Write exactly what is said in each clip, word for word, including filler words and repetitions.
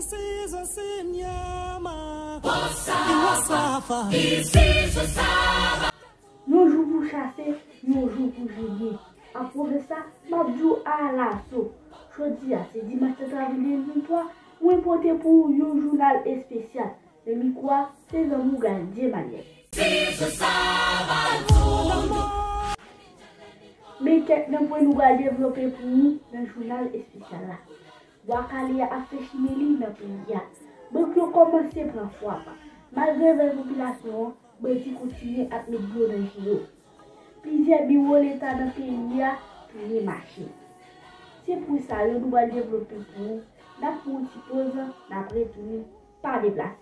This is a Senyama. Iwasava. This is a Saba. Yon jou pou chase, yon jou pou jige. An pwovens la, m ap di w alaso. Jodi a, se dimanch trant avril de mil venntwa, mwen pote pou ou yon jounal espesyal. Nan mikwo a, se zanmi w Galdie Emmanuel. Men kèk nan pwen nou pral devlope pou ou nan jounal espesyal la. Bwa Kale a ap fè chimen li nan peyi a. Bank yo kòmanse pran fwap. Malgre vèy popilasyon an, bandi kontinye ap met dlo nan je yo. Plizyè biwo Leta nan peyi a tounen mache. Se pwen sa yo nou pral devlope pou ou. N ap pran yon ti poz, n ap retounen, pa deplase.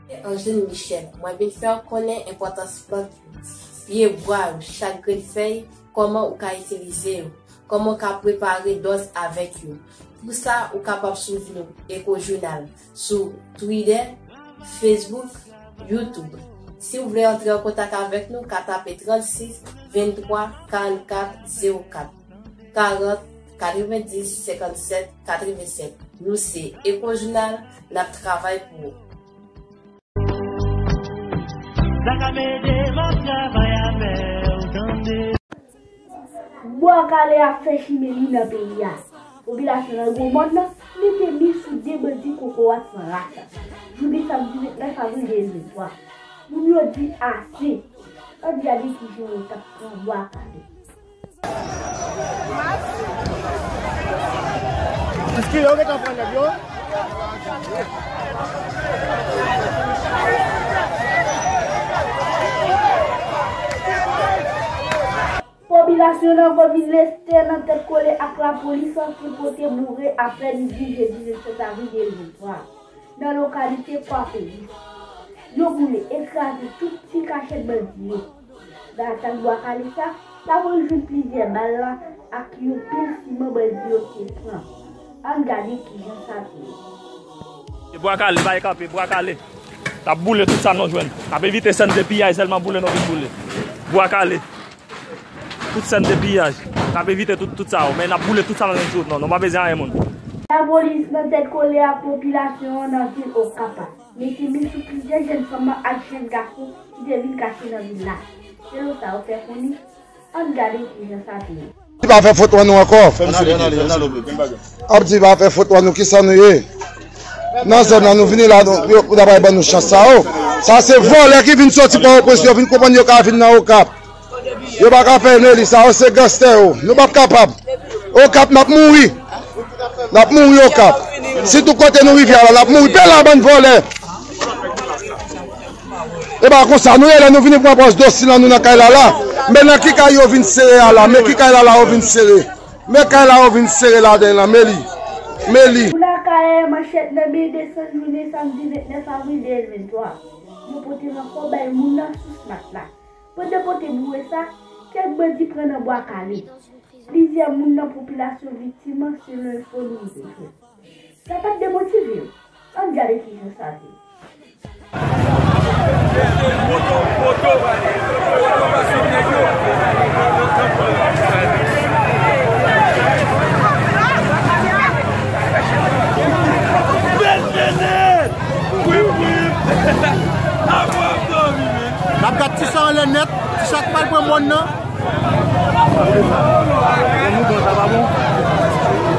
Se Angeline Michel. Mwen vin fè w konnen enpòtans plant yo, pye bwa yo, chak grenn fèy, kòman ou ka itilize yo, kòman w ka prepare dòz avèk yo. Pou sa, ou kapab swiv nou Eco Journal sou Twitter, Facebook, YouTube. Si w vle antre an kontak avèk nou, ka tape trannsis venntwa karannkat zewo kat, karant katrevendis senkannsèt katrevensèt. Nou se Eco Journal, n ap travay pou ou. Sa k ap ede m ap travay avè w, tande. Bwa Kale ap fè chimen li nan peyi a. Popilasyon nan Gwo Mòn nan mete men sou de bandi kokorat san ras, jounen samdi vennèf avril de mil venntwa. Moun yo di ase. Ann gade kijan yo t ap pran Bwa Kale. Piske yo gentan pran nèg yo. Popilasyon nan komin Lestè nan tèt kole ak lapolis an te pote boure aprèmidi jedi vennsèt avril de mil venntwa nan lokalite Kwapeyis. Yo boule, e kraze tout ti kachèt bandi yo. Nan atak Bwa Kale sa, lapolis jwenn plizyè bal la ak yon pil siman bandi yo te pran. Ann gade kijan sa te ye. E Bwa Kale, pa e kanpe, Bwa Kale. N ap boule tout sa nou jwenn. N ap evite sèn de piyay sèlman, boule nou vin boule. Bwa Kale. Tout sèn de piyaj. N ap evite tout, tout sa yo. Men n ap boule tout sa nou jwenn sou wout nou. Nou pa bezwen anyen moun. Lapolis nan tèt kole ak popilasyon an nan vil Okap mete men sou plizyè jèn fanm ak jèn gason ki te vin kache nan vil la. Selon sa yo fè konnen, ann gade kijan sa te ye. Li pa fè fotwa nou ankò. Ap di pa fè fotwa nou, kisa nou ye? Nan zòn nan nou vini la, nou, yo, pou ta bay ban nou chans sa yo. Sa se vòlè ki vin soti Pòtoprens, yo vin konprann yo ka vin nan Okap. Yo pa ka fè nou li, sa yo se ganstè yo. Nou p ap kapab. Okap, n ap mouri. N ap mouri Okap. Si tout kote nou rive a la, n ap mouri. Pè la, bann vòlè. E pa konsa nou ye, lè nou vini pran pòz dosi lan nou nan kay la la. Men nan ki kay yo vin sere a la, men ki kay la la yo vin sere. Men kay la yo vin sere ladan lan, men li. Men li. Pou lakay, manchèt nan men desann jounen samdi vennèf avril de mil venntwa. Yo pote rankò bay moun nan sou smat la. Pandan pote boure sa, kèk bandi pran nan Bwa Kale. Plizyè moun nan popilasyon viktim selon enfo nou rive jwenn. Sa pa t demotive yo. Ann gade kijan sa te ye. N ap gad ti sa anlè nèt, ti sa k pral pran mòn nan.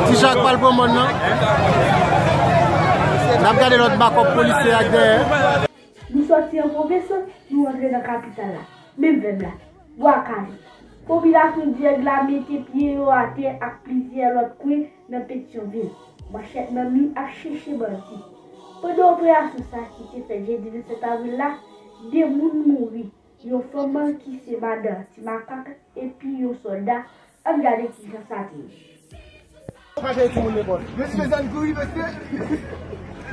Ti sa k pral pran mòn nan. N ap gade lòt bakòp polisye ak dèyè. Nou sòti an pwovens, nou antre nan kapital la. Menm vèb la. Bwa Kale. Popilasyon Dyèg la mete pye yo atè ak plizyè lòt kwen nan Petyonvil. Manchèt nan men ap chèche bandi. Pandan operasyon sa ki te fèt jedi vennsèt avril la, de moun mouri. Yon fanm ki se madan Ti Makak epi yon sòlda. Ann gade kijan sa te ye. Mesye, mesye, ann kouri, mesye.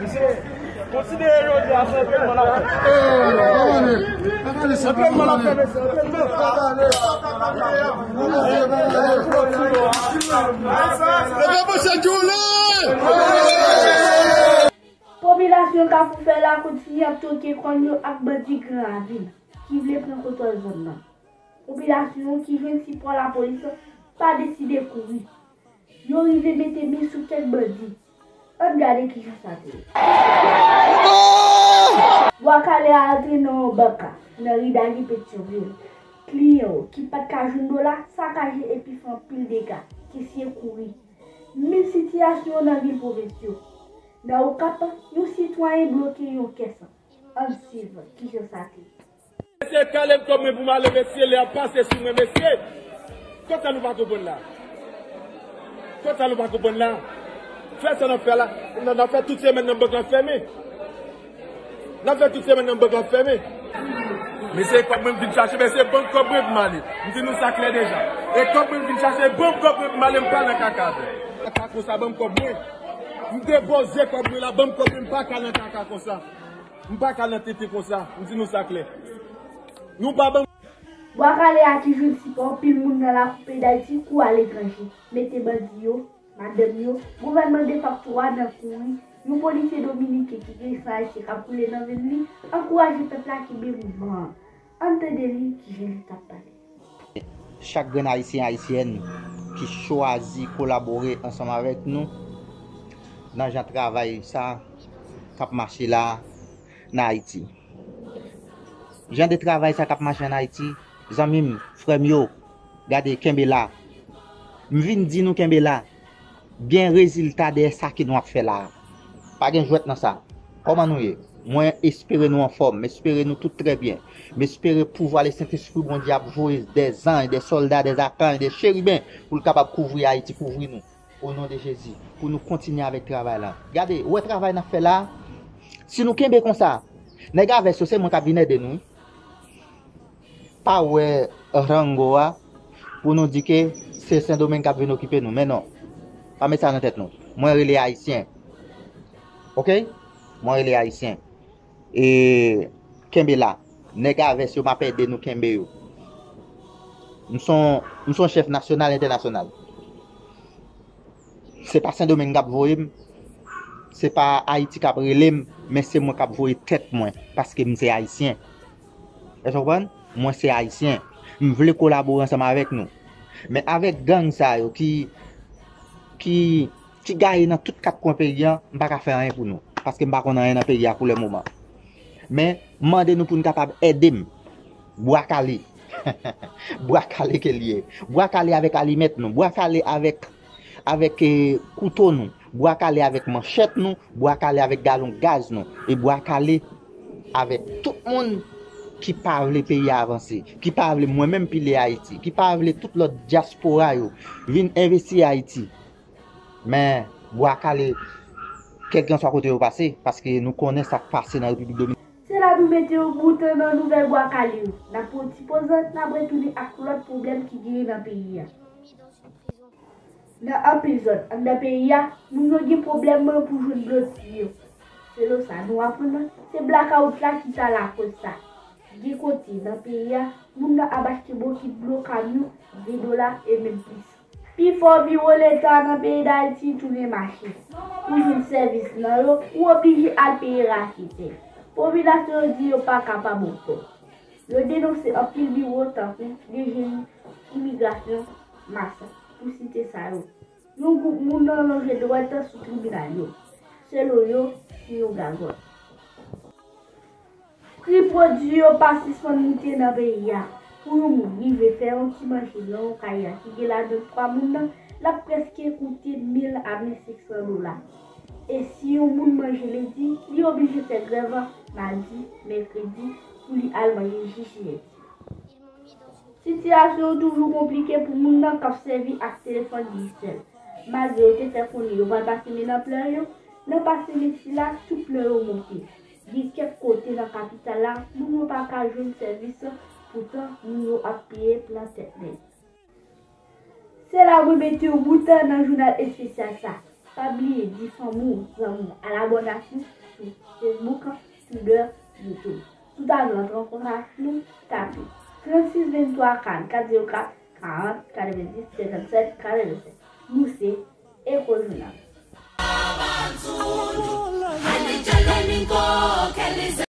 Mesye, konsidere jodi a se antrenman n ap fè. Antrenman n ap fè, mesye, antrenman. Popilasyon Kafou Fèla kontinye ap twoke kòn yo ak bandi Gran Ravin ki vle pran kontwòl zòn nan. Popilasyon ki jwenn sipò lapolis pa deside kouri. Yo rive mete men sou kèk bandi. Ann gade kijan sa te ye. Bwa kale a antre nan yon banka nan ri Dagi Petyonvil. Kliyan yo ki pa t ka jwenn dola sakaje epi fè anpil dega, kesye kouri. Menm sitiyasyon nan vil pwovens yo. Nan Okap, yon sitwayen bloke yon kès. Ann swiv kijan sa te ye. Mesye, kale m kòb mwen pou m ale, mesye, lè ap pase sou mwen, mesye. Konsa nou pa konprann la. Konsa nou pa konprann la. Fè sa n ap fè la. N a, n a fè tout semèn nan bank la fèmen. N a fè tout semèn nan bank la fèmen. Mesye, kòb mwen m vin chache, mesye, ban m kòb mwen pou m ale. M di nou sa klè deja. E kòb mwen m vin chache, ban m kòb mwen pou m ale, m pa nan kaka avè. Kaka konsa, ban m kòb mwen. M depoze kòb mwen la, ban m kòb mwen, m pa ka nan kaka konsa. M pa ka nan tenten konsa, m di nou sa klè. Nou pa ban m. Bwa kale a ki jwenn sipò anpil moun nan lakou peyi Dayiti kou aletranje, mete bandi yo, madanm yo, gouvènman defakto a nan kouri, yon polisye dominiken ki gen san ayisyen k ap koule nan venn li, ankouraje pèp la kenbe mouvman an. Ann tande li kijan li t ap pale. Chak grenn ayisyen, ayisyèn ki chwazi kolabore ansanm avèk nou nan jan travay sa k ap mache la nan Ayiti. Jan de travay sa k ap mache ann Ayiti, zanmi m, frè m yo, gade, kenbe la. M vin di nou kenbe la. Gen rezilta dèyè sa ke nou ap fè la a. Pa gen jwèt nan sa. Kòman nou ye? Mwen espere nou anfòm. M espere nou tout trè byen. M espere pouvwa Lesentespri Bondye ap voye dè zanj, dè sòlda, dè zakanj, dè cheriben pou l kapab kouvri Ayiti, kouvri nou. O non de Jezi, pou nou kontinye avèk travay la. Gade, ou wè travay n ap fè la a? Si nou kenbe konsa, nèg a vès yo, se mwen k ap vin ede nou wi. Pa wè rango a pou nou di ke se Sendomeng k ap vin okipe nou. Men non. Pa met sa nan tèt nou. Mwen rele Ayisyen. Oke? Mwen rele Ayisyen. E kenbe la. Nèg a vès yo, m ap ede nou kenbe yo. M son, m son chèf nasyonal, entènasyonal. Se pa Sendomeng k ap voye m, se pa Ayiti k ap rele m, men se mwen k ap voye tèt mwen, paske m se Ayisyen. Èske w konprann? Mwen se Ayisyen. M vle kolabore ansanm avèk nou. Men avèk gang sa yo ki, ki, ki gaye nan tout kat kwen peyi a, m pa ka fè anyen pou nou. Paske m pa konn anyen nan peyi a pou le moman. Men, m mande nou pou n kapab ede m. Bwa kale. Bwa kale ke l ye. Bwa kale avèk alimèt nou. Bwa kale avèk, avèk, eh, kouto nou. Bwa kale avèk manchèt nou. Bwa kale avèk galon gaz nou. E bwa kale avèk tout moun ki pa vle peyi a avanse. Ki pa vle mwen menm pile Ayiti. Ki pa vle tout lòt dyaspora yo vin envesti Ayiti. Men, bwa kale, kèlkanswa kote yo pase, paske nou konnen sa k pase nan Repiblik Dominikèn. Se la nou mete yon bout nan nouvèl bwa kale yo. N ap pran yon ti poz, n ap retounen ak lòt pwoblèm ki genyen nan peyi a. Nan anpil zòn anndan peyi a, moun yo gen pwoblèm pou jwenn dlo ti yo. Selon sa nou aprann, se blakawout la ki ta lakòz sa. Gen kote nan peyi a, moun nan ap achte bokit dlo kamyon ven dola e menm plis. Pifò biwo Leta nan peyi Dayiti tounen mache. Pou jwenn sèvis nan yo, ou oblije al peye raketè. Popilasyon yo di yo pa kapab ankò. Yo denonse anpil biwo tankou D G I, Imigrasyon, MASA, pou site sa yo. Yon gwoup moun nan lonje dwèt sou tribinal yo. Selon yo, se yon gagòt. Pri pwodui yo pa sispann moute nan peyi a. Pou yon moun rive fè yon ti manje nan yon kay a ki gen ladan twa moun nan, l ap prèske koute mil a mil senk san dola. E si yon moun manje lendi, li oblije fè grèv madi, mèkredi pou li al manje jis jedi. Sitiyasyon an toujou konplike pou moun nan k ap sèvi ak telefòn dijitèl. Malgre yo te fè konnen yo pral pase men nan plan yo, nan pase men sila, tout plan yo monte. Gen kèk kote nan kapital la, moun yo pa ka jwenn sèvis, poutan moun yo ap peye plan tèt nèg. Se la mwen mete yon bout nan jounal espesyal sa. Pa bliye di fanmi w, zanmi w, al abòne ak nou sou Facebook, Twitter, YouTube. Si w ta vle antre an kontak ak nou, tape trannsis venntwa karannkat zewo kat, karant, katrevendis, senkannsèt, katrevensèt. Nou se Echo Journal.